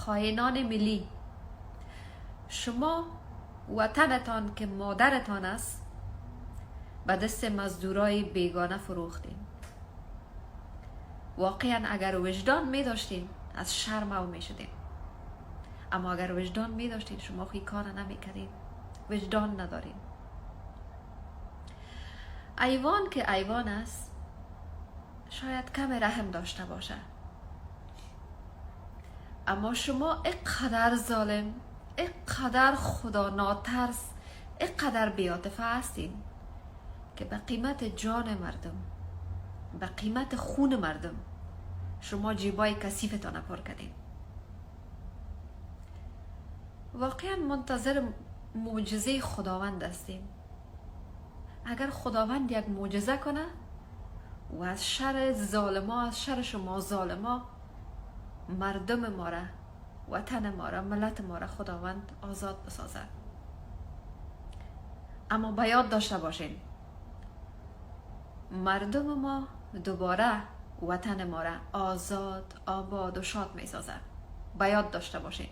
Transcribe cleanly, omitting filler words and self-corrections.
خائنان ملی، شما وطنتان که مادرتان است به دست مزدورای بیگانه فروختین. واقعا اگر وجدان می داشتین از شرم او می شدین، اما اگر وجدان می داشتین شما خو ای کار نمی کردین. وجدان ندارین. حیوان که حیوان است شاید کم رحم داشته باشه، اما شما اقدر ظالم، اقدر خدا ناترس، اقدر بی‌عاطفه هستین که به قیمت جان مردم، به قیمت خون مردم شما جیبای کثیفتان پر کردین. واقعا منتظر معجزه خداوند هستیم. اگر خداوند یک معجزه کنه و از شر ظالما، از شر شما ظالما، مردم ما را، وطن ما را، ملت ما را خداوند آزاد بسازد. اما به یاد داشته باشین مردم ما دوباره وطن ما را آزاد، آباد و شاد می سازد. به یاد داشته باشین.